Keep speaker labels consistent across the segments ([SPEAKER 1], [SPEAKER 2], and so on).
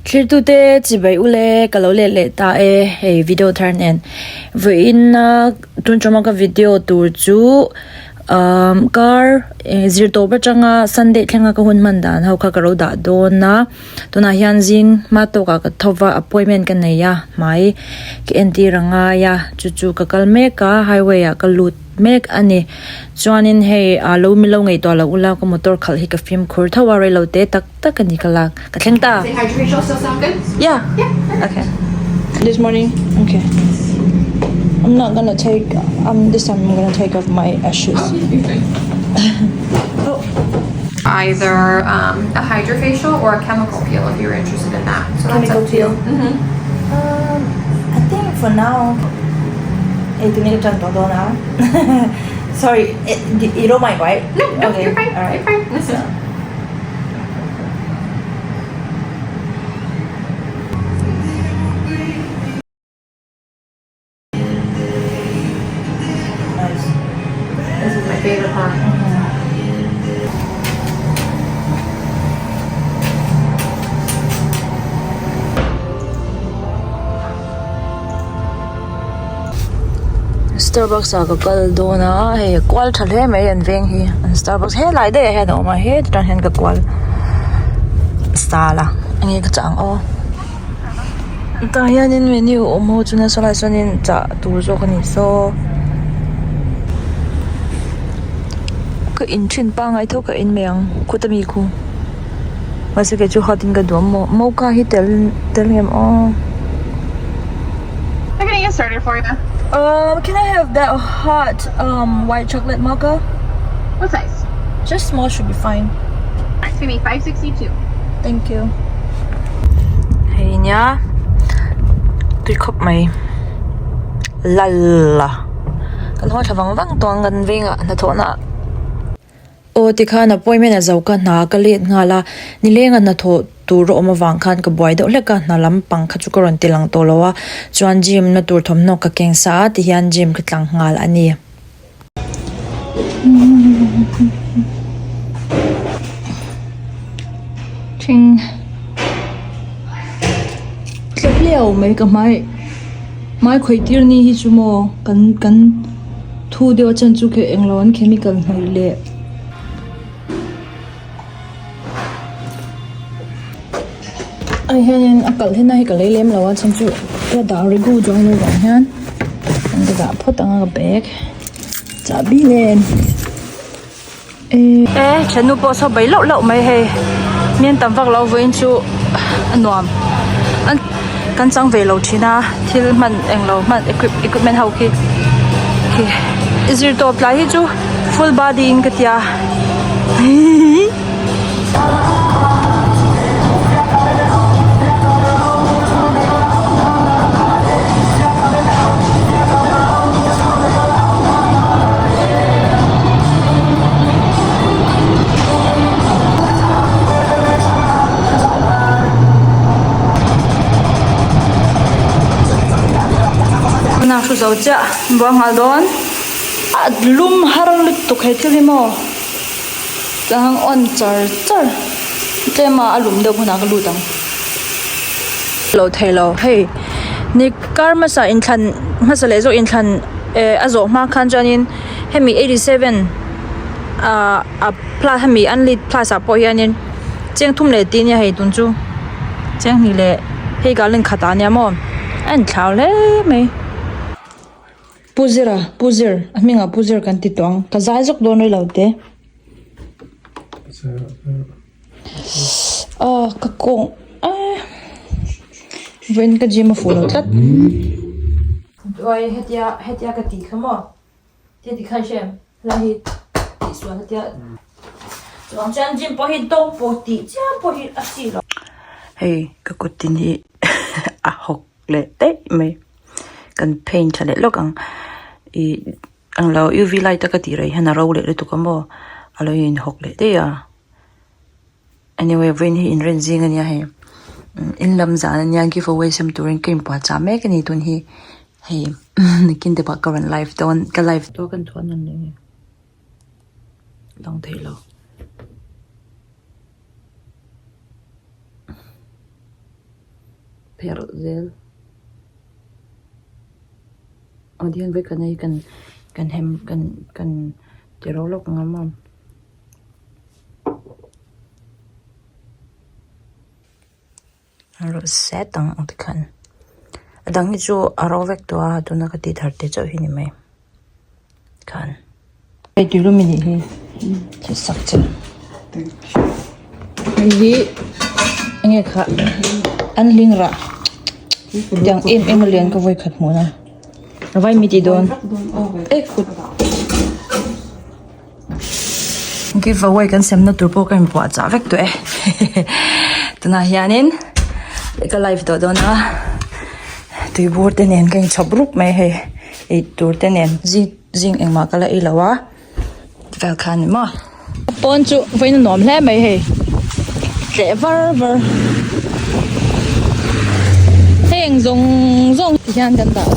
[SPEAKER 1] Thlirtute chibai ule ka lo let leh ta e hei video thar nen vawiin a tun tuma ka video tur chu umm kar zir tawp atanga sunday thlenga ka hun hman dan ho kha ka lo dah dawn a tunah hian zing hma tawkah ka tho va appointment ka nei a hmai ka entir a ngai a chu chu ka kal mek a highway ah ka lut mek a ni chuanin hei ah lo milo ngaihtuah loh ula ka motor khalh hi ka fimkhur tho a reilote tak tak a ni ka lak ka thleng ta.
[SPEAKER 2] Say hi to Rachel, still sound good?
[SPEAKER 1] Yeah.
[SPEAKER 2] Yeah.
[SPEAKER 1] Okay. This morning? Okay. I'm not gonna take um this time I'm gonna take off my ashes. Oh.
[SPEAKER 2] Either um, a hydrofacial or a chemical peel if you're interested in that. So that's
[SPEAKER 1] Chemical
[SPEAKER 2] up to you.
[SPEAKER 1] peel.
[SPEAKER 2] Mm-hmm.
[SPEAKER 1] Um, I think for now, hey, tu ni ka tawh dawn a. Sorry, eh, you don't mind, right?
[SPEAKER 2] No, no,
[SPEAKER 1] Okay,
[SPEAKER 2] you're fine.
[SPEAKER 1] all right.
[SPEAKER 2] You're fine.
[SPEAKER 1] So. Nice.
[SPEAKER 2] This is my favorite part.
[SPEAKER 1] Starbucks ah ka kal dawn a hei a kual tha hle mai an veng hi an Starbucks helai daih ah hian a awm a heti tan hian ka kual sal a enge ka chah ang aw tah hianin menu awm ho chu nasa lai chuanin chah tur zawk a ni saw ka in thin pangai tho ka in mai ang khuta mi khu mahse kei chu hot in ka duh a maw mocha hi tel tel ngem aw.
[SPEAKER 2] I'm gonna get started for you.
[SPEAKER 1] Um, can I have that hot um white chocolate mocha?
[SPEAKER 2] What size?
[SPEAKER 1] Just small should be fine.
[SPEAKER 2] Alright, it's gonna be 562.
[SPEAKER 1] Thank you. Hei nia tui khawp mai lal a kan haw thla vang vang tawh ang kan vengah hnathawhna ah. Aw tikhan appointment a zo ka hna ka let nghal a, nileng a hnathawh tur a awm avang khan ka buai deuh hlek a, hna lampang kha chu ka rawn ti lang tawh lo a, chuan gym na tur thawmhnaw ka keng sa a tihian gym ka tlang nghal a ni. Thing tla hleuh mai ka hmai hmai khawih tir ni hi chu maw kan kan. Thu deuh a chan chu khi englo an chemical hnawih leh ai hianin a kalh hi na hi ka lei lem lo a chhan chu ka dah regu chuang lo vang hian an ka dah phawt ang a ka bag chahbi nen e thiannu pawh saw bai lauh lauh mai hei mian tam vak loh vawiin chu a nuam an kan chang ve lo thin a thil hman englo hman equip equipment ho khi khi zir tawp tlai hi chu full body in ka tia hihihi. Nak thu zo chiah buang nghal dawn a lum har lutuk he thil hi maw chuan on char char tlem a a lum deuh hunah ka lut ang lo thei lo hei ni kar hmasa inthlan hmasa leh zawk inthlan eh a zawh hma khan chuanin hemi 87 ah a plus hemi an lead plus ah pawh hianin cheng thum leh tih ania hei tun chu cheng hnih leh hei garland khat ah ania maw a inthlau hle mai. Pu Zira Pu Zir a hmingah Pu Zir kan ti tawh ang ka zai zawk dawn rei lo te. Aw ka kawng ah vawiin ka gym a fuh lo tlat. Uai hetia hetia ka tih kha maw tia ti khan hre em helai hi tih sual hetia chuang chuan gym pawh hi dawng pawh tih chiam pawh hi a chi lo.
[SPEAKER 3] Hei ka kut tin hi a hawk leh daih mai kan paint tha leh lawk ang ih ang lo uv light a ka tih rei hian a ro leh lutuk a maw a lo inhawk leh daih a anyway vawiin hi inren zing ania hei in lam zan ania give away sem turin ka inpuah chah mek ani tun hi hei nakin te pawh ka rawn live dawn ka live dawn kan thuah nawn leh nge lang theih lo. pherh zel aw ti hian vawikhat na hi kan kan hem kan kan ti ro lawk ang a maw. A rawh zet ang ang tikhan a dang hi chu a ro vek tawh a tuna ka tih thar te chauh hi ni mai khan. Hei tuilum i nih hi thil sak che hei hi enge kha an hling rah tiang em em a lian ka vawi khat hmuh na a vai mi tih dawn e kut. Give away kan semna tur pawh ka inpuah chah vek tawh e tunah hianin ka live tawh dawn a tui bur te nen ka inchhawp rup mai hei ei tur te nen zing zing engmah ka la ei lo a vel kha a ni maw pawn chu vawiin a nuam hle mai hei tleh var var heng zawng zawng ti hian kan dah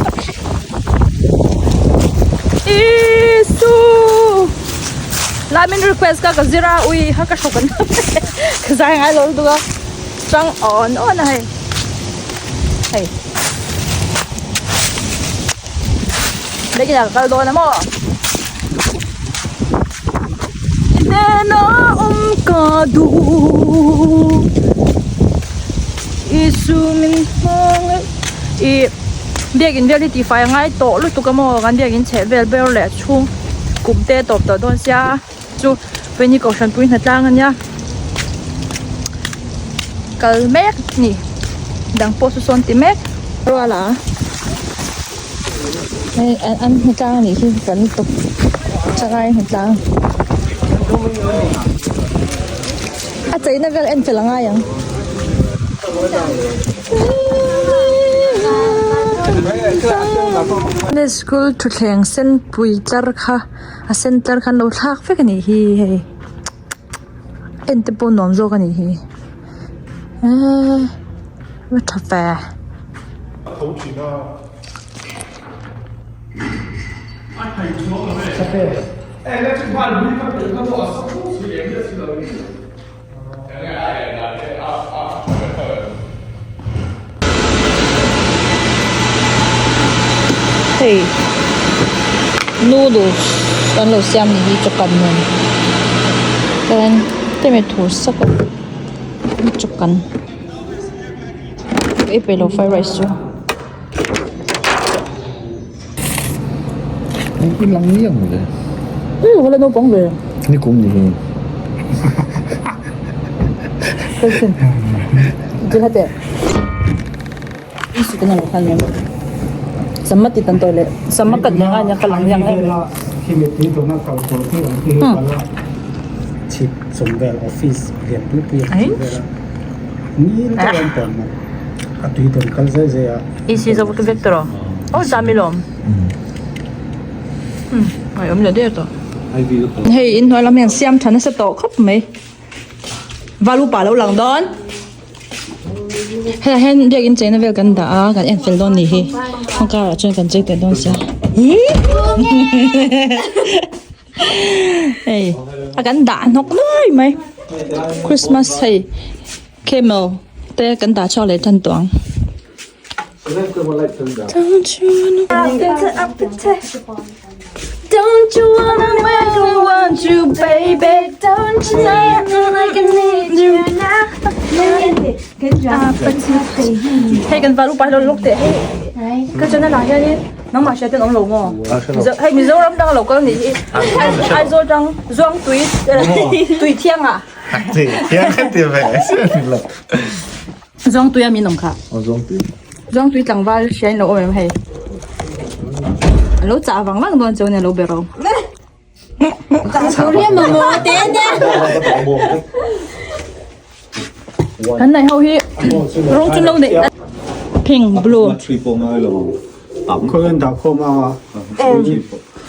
[SPEAKER 3] Isu lai min request ka ka zira ui ha ka hrawk an ka zai ngai lo lutuk a chang awn awn a hei hei Lekin a kal dawn a maw Hnena awm ka duh Isu min hmangaih Ih biakin vel hi tihfai a ngai tawh lutuk a maw kan biakin chheh vel ber leh chhung kum te tawp tawh dawn sia chu vawini kohhran pui hnatlang a nia kal mek a ni dang pawh chu sawn ti mek rual a hei an hnatlang a nih hi kan tawp thalai hnatlang a cheina vel en fel a ngai ang. School thutthleng sen pui tlar kha a sen tlar kha an lo thlak vek a nih hi hei en te pawh nuam zawk a nih hi eee va tha ve. Hei noodles an lo siam ni hi chawkan nen chuan teme thur sak a chawkan ka ei peih lo fried rice chu. Isi zo vek tawh rawh aw zam ilo ai awm leh der tawh hei inhnuai lam hian siam tha nasa tawh khawp mai valu pa lo lang dawn helaiah hian biakin cheina vel kan dah a kan en fel dawn nih hi hma karah chuan kan chei teh dawn sia hei a kan dah hnawk nuai mai christmas hei camel te kan dah chhuak leh tan tawh ang. Don't you wanna Don't you wanna make me want you baby Don't you know I can need you now Hei kan valu pai lo luk teh hei ka channel ah hianin nangmah hria ten awm lo maw hei Mizoram tang lo kal nih hi Aizawl tang Zuangtui tui thiang ah
[SPEAKER 4] Thiang kan ti ve
[SPEAKER 1] Zawngtui a min awm kha. Zawngtui tlangval hria in lo awm em hei. An lo chah vang vang dawn chu ania lo be ro. Kan nei ho hi rawng chu lo nei pink blue.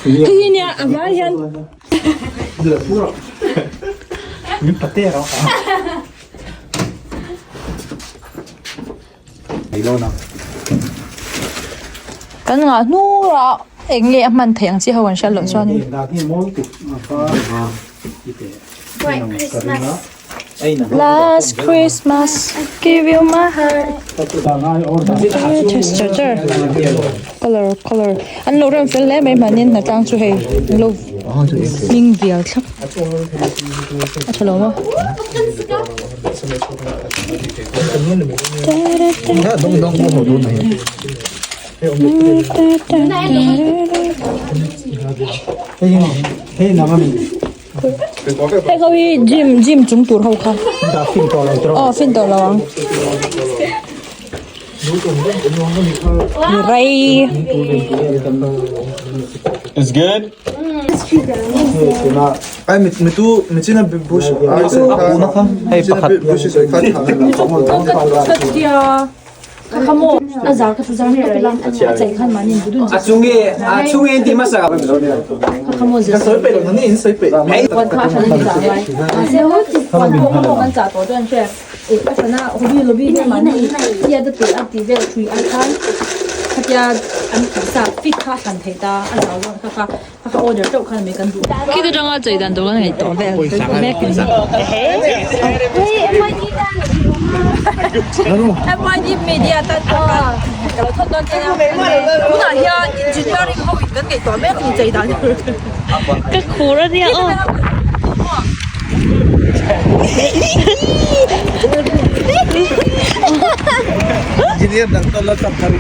[SPEAKER 1] Hei hi nia a vai hian. Kan ngah hnur a eng nge a hman theih ang chi ho an hriat loh chuan in. Last Christmas I give you my heart Chester char color color an lo rem fel hle mai mahni hna tlang chu hei an lo hming vial thlap a tha lo maw. Hei ho hi gym gym chung tur ho kha aw fin tawh lo ang rei
[SPEAKER 4] It's good.
[SPEAKER 1] Khi te tanga chei dan tur kan ngaih tawh vel mek MYD media tan pawh ka lo thawt dawn che a tunah hian engineering ho in kan ngaih tawh mek ni chei dan tur
[SPEAKER 3] ka khur a nia aw
[SPEAKER 4] Engineer dang tawh la chak thar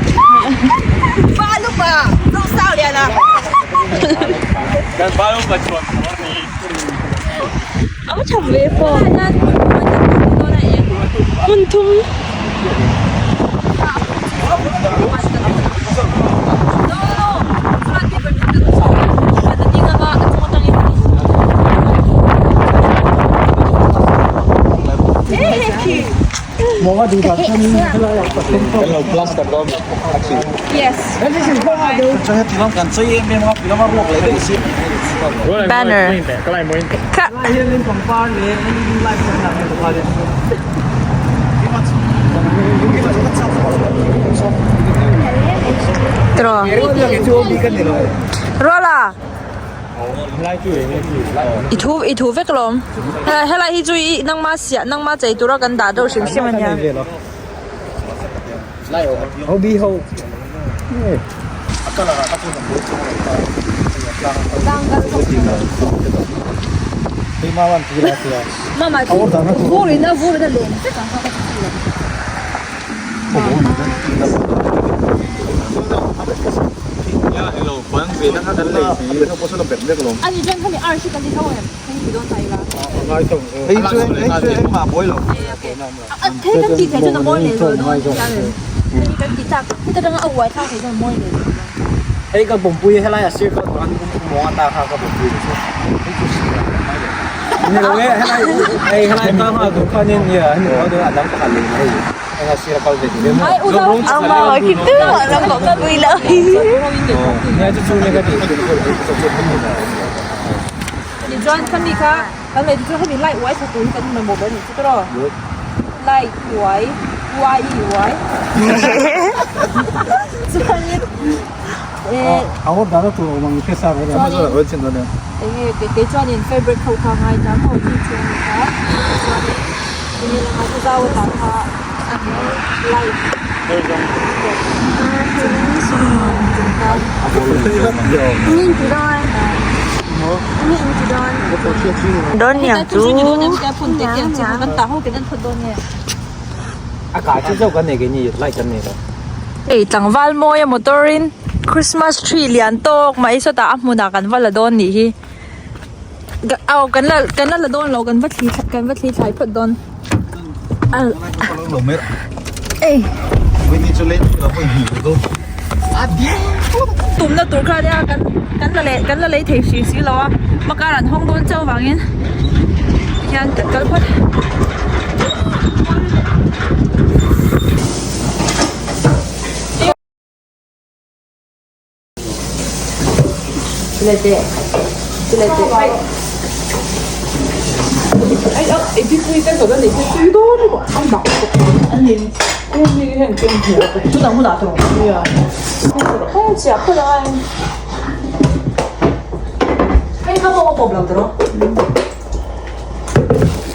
[SPEAKER 1] A va tha ve pawh hmun thum Banner kha tiraw Ruala i thu i thu vek alawm helai hi chu i nangma siah nangma chei tura kan dah deuh hrim hrim ania.
[SPEAKER 4] Hei ka bumpui helai a sir kha an mawng ata kha ka bumpui chu ni lo e helai hei helai ka ha du khan in ya ni lo a dang pakhat leh hei enga sir a kal ve ti
[SPEAKER 1] Ai u ang ma ki tu ram ko ka pui lo
[SPEAKER 4] nia chu chu ne ka ti
[SPEAKER 1] ni chuan khami kha kan lei chu hemi light uai thla tur hi kan mamawh ber a nih chu tawh light uai uai i uai chuanin eh chuanin enge kei chuanin fabric ho kha a ngai ta maw chu chuan kha chuanin enge la ngai chu zau atah kha light
[SPEAKER 3] Dawn niang chu
[SPEAKER 1] Hei tlangval mawi a motor in Christmas tree lian tawk mai sawtah a hmunah kan va la dawn nih hi aw kan la kan la la dawn lo kan va thli kan va thli thlai phawt dawn ei tumna tur kha nia kan kan la leh kan la lei thei hrih si lo a hmakar an hawng dawn chauh vangin hian kan kal phawt.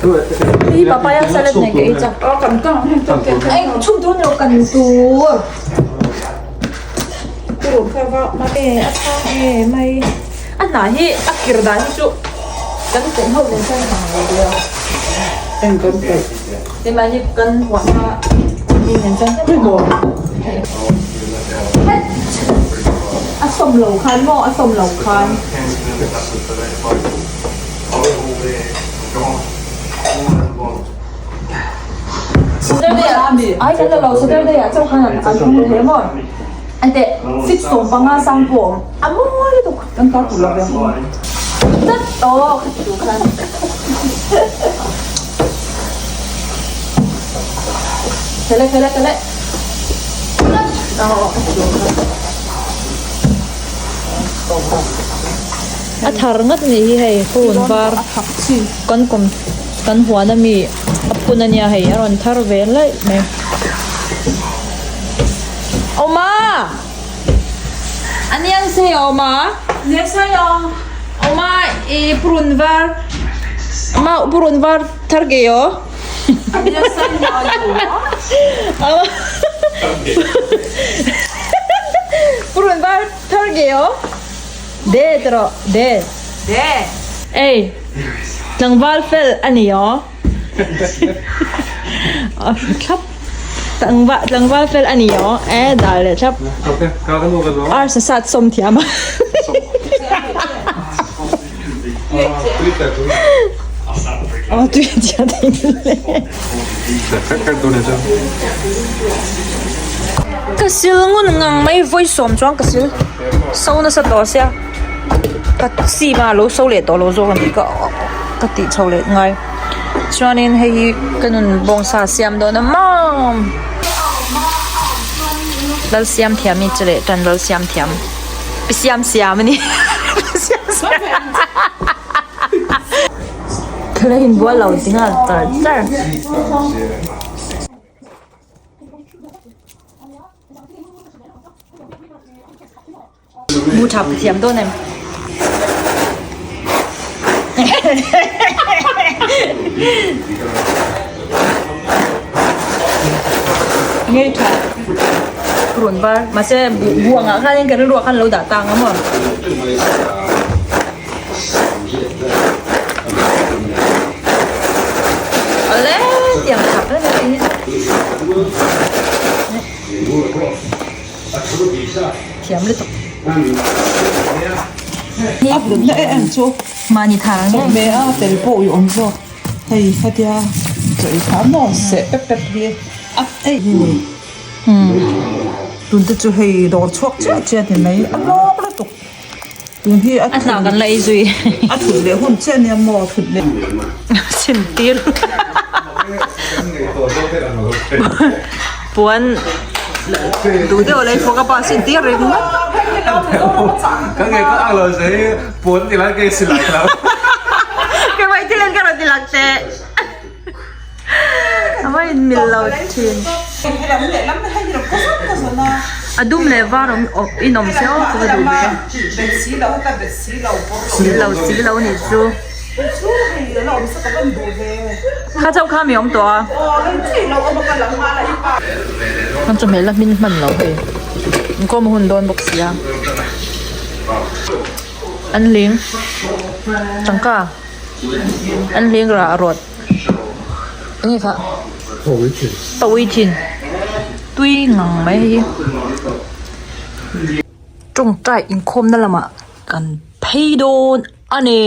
[SPEAKER 1] Hei papaya salad nen ka ei chak. Eng chhum tur nilo kan tur. E a chhang e mai. A hnah hi a kir dan hi chu kan ken ho nen chuan ang lo ve a.
[SPEAKER 5] Eng kan paih.
[SPEAKER 1] Hei mahni kan huan a mi nen chuan tlem ang lo. A sawm lo khan maw a sawm lo khan. Ai kan la lo Saturday ah chauh khan an hmang thei a maw enteh fit 15 sang pawh a awm a mawi lutuk kan tar tur lo ve ang tlat aw ka ti duh khan kele kele kele tlat aw ka ti duh khan. A thar ngat a nih hi hei phone var kan kawm kan huan ami a phun ania hei a rawn thar ve laih mai Awma Annyeonghaseyo Awma Annyeonghaseyo Awma i purun var Awma purun var thar geyo Annyeonghaseyo Awma Purun var thar geyo De ti rawh de.
[SPEAKER 3] De.
[SPEAKER 1] Ei tlangval fel a ni aw. A hru thlap. Tlangval tlangval fel a ni aw e dal leh thlap. Arsa sat sawm thiam a. Aw tui chiah thei le. Ka sil ngun ngang mai vawi sawm chuan ka sil so nasa tawh sia ka sim a lo so leh tawh lo zawk a ni ka ka tih chho leh ngai chuanin hei hi ka nun bawngsa siam dawn a maw lal siam thiam hi chu leh tan lal siam thiam pi siam siam a ni siam siam. Ka la inbual lo ti nghal char char. Mu tha ka thiam dawn em. Ngei tha. Run var. Mahse buangah khanin ka rilruah khan lo dah tang a maw. Awle tiang thap reng a hi. Thiam lutuk.
[SPEAKER 5] A vun na em chu.
[SPEAKER 1] Mahni thar ang em.
[SPEAKER 5] Me a tel pawh i awm zawk. Hei khatia chaw i kha maw seh pep pep hi a ei hi ni. Tun te chu hei dawr chhuak chiah chiah ni mai a lawk lutuk. Tun hi a
[SPEAKER 1] A hnah kan la ei zui.
[SPEAKER 5] A thut leh hun chiah nia maw a thut leh.
[SPEAKER 1] Sin tir. Puan duh deuh a lei fawk a pa sin tir reng ngawt.
[SPEAKER 6] Ka ngei ka ang lo zai puan ti lai ke silai lo.
[SPEAKER 1] Keimah i thil en ka rawn ti lang teh. A va in mil lo thin. A dum leh var awm in awm se aw ka va duh ve. Lo si lo nih chu. Kha chauh kha mi awm tawh a. An chawhmeh la hmin hman lo hei. Inkhawm a hun dawn bawk sia. An hling tangka. An hling rah rawt enge kha pawi thin tui ngang mai hei hi tawngtai inkhawm na lamah kan phei dawn a ni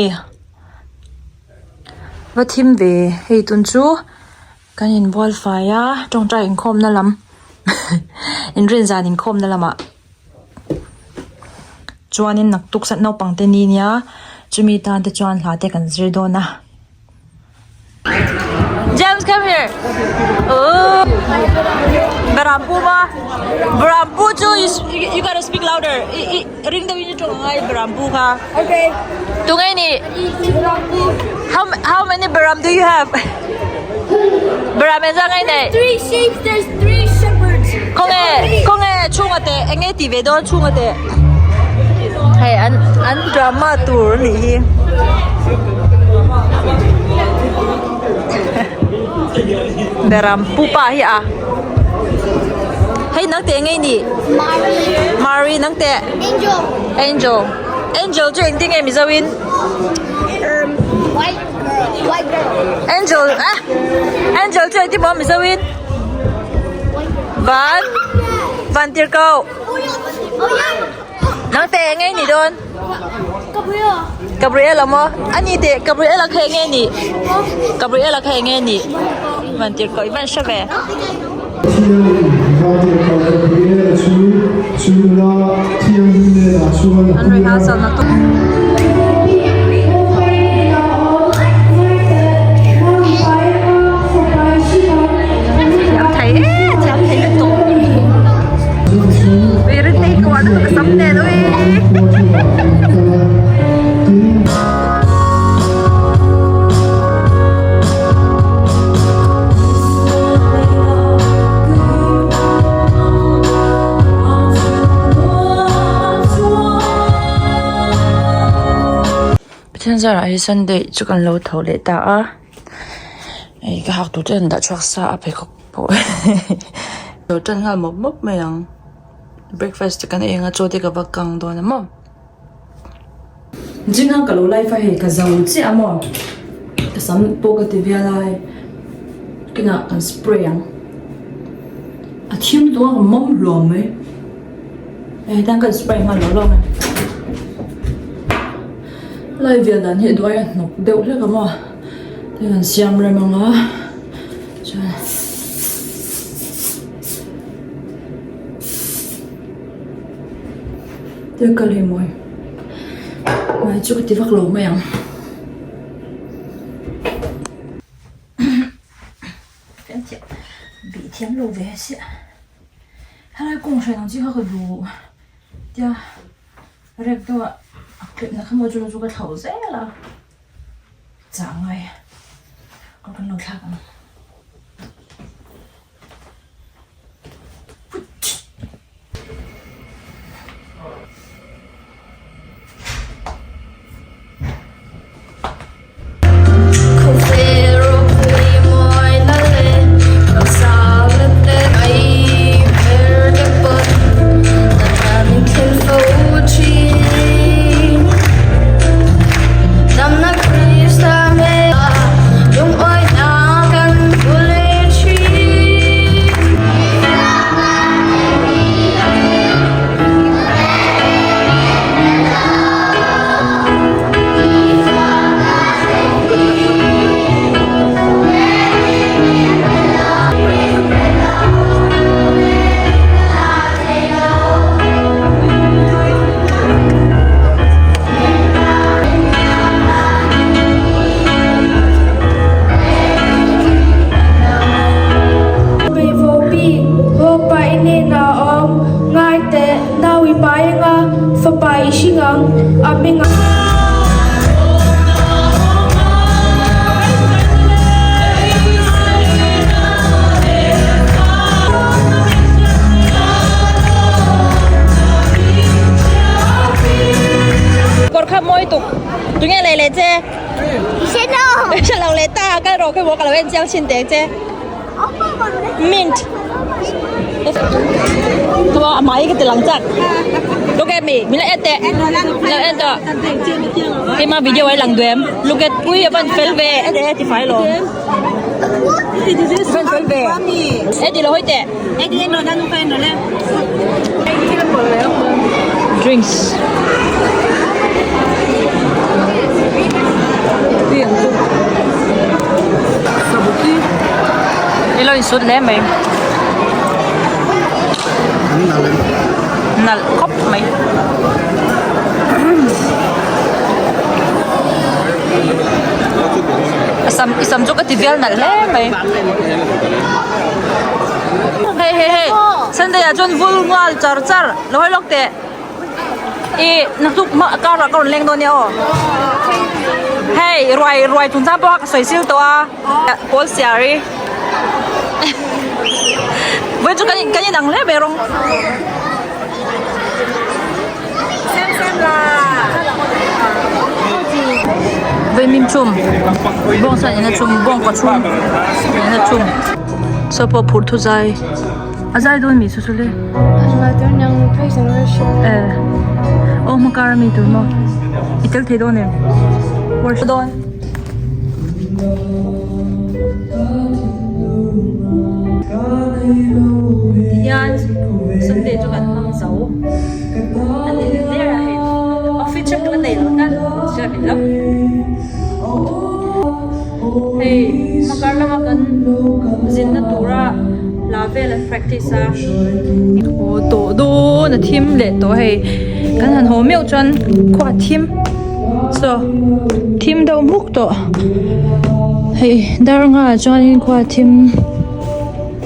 [SPEAKER 1] va thim ve hei tun chu kan inbual fai a tawngtai inkhawm na lam inrin zan inkhawm na lamah. Chuanin naktuk sat naupang te ni nia chumi tan te chuan hla te kan zir dawn a. James come here oh Berampu ma Berampu chu you gotta speak louder i i ring deuh in i tawng angai Berampu kha
[SPEAKER 7] Okay.
[SPEAKER 1] Tunge ni how how many Beram do you have Beram engzah nge nei
[SPEAKER 7] Three sheep, there's three shepherds.
[SPEAKER 1] Khawnge khawnge chhunga teh enge tih ve dawn chhunga teh hei an an drama tur a nih hi. Beram pu pa hi a. Hei nang teh ngei ni?
[SPEAKER 7] Mari.
[SPEAKER 1] Mari nang teh?
[SPEAKER 7] Angel.
[SPEAKER 1] Angel. Angel chu engtin nge Mizo in?
[SPEAKER 7] Um, white girl. White girl.
[SPEAKER 1] Angel ah Angel chu engtin maw Mizo in? Van Van tir ko. Nang teh ngei ni dawn?
[SPEAKER 7] Gabriel.
[SPEAKER 1] Gabriel maw? Ani teh Gabriel a kha enge ni? Gabriel a kha enge ni? Van tir ko i van hre ve. An rehearsal na tuk. Thiam thei e, thiam thei lutuk. Ui rin te hi ka uar lutuk ka sam nen ui.
[SPEAKER 3] Pathian zarah hi Sunday chu kan lo tho leh ta a hei ka hak tur te an dah chhuak sa a pheikhawk pawh lo tan nghal mawp mawp mai ang breakfast te kan ei ang a chaw te ka va kang dawn a maw.
[SPEAKER 1] Jinga ka lo live a hei ka zo chiah a maw ka sam pawh ka ti vial a hei kinah kan spray ang a thim tawh a ka mawm hluam mai hei tan kan spray nghal lo lo mai lai vial dan hi a duai a hnawk deuh hlek a maw tin kan siam rem ang a chuan. Te kal hi mawi mai chu ka ti vak lo mai ang bih thiam lo ve siah helai kawng hran ang chi kha ka duh tia rek deuh a a clip na kha maw chu chu ka thlauh zel a chah ngai kawr kan lo thlak ang. Kawr kha mawi tuk tunge lei leh che hre lo leh ta kal rawh khawi maw ka lo en chiang thin teh che mint tua a hmai ka ti lang chak look at me min la en teh min lo en tawh keima video a lang duem look at ui a van fel ve en teh ti fai lo van fel ve e ti lo hawi teh Drinks tui ang chu i lo insut hle mai nalh khawp mai a sam i sam chu ka ti vial nalh hle mai. Hei hei hei Sunday ah chuan vul nghal char char lo hawi lawk teh ih naktuk hma car ah ka rawn leng dawn nia aw hei ruai ruai chungchang pawh kha ka sawi sil tawh a pawl siar i vawiin chu kan kan inang hle mai rawng. Vawimim chhum bawngsa nena chhum bawngkaw chhum nena chhum. Saw pawh phur thu zai a zai dawn mi chu chu le eh aw hma kar ami tur maw i tel thei dawn em worship dawn. Tihian Sunday chu kan hmang zo a ni der a hei office trip ka nei lo ta hriat lo hei hmakar lama kan zinna tura hla vel an practice a aw tawh dawn a thim leh tawh hei kan han haw meuh chuan khua a thim saw thim deuh hmuk tawh hei dar nga ah chuanin khua a thim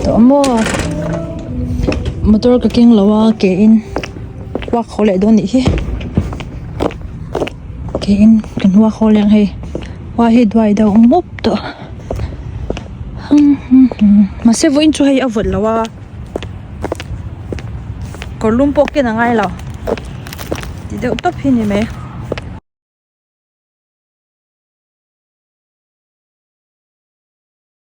[SPEAKER 1] tawh maw motor ka keng lo a ke in walk haw leh dawn nih hi ke in kan walk haw leh ang hei khua hi duai deuh mup tawh mahse vawiin chu hei a vawt lo a kawrlum pawh ken a ngai lo ti deuh tawp hi a ni mai.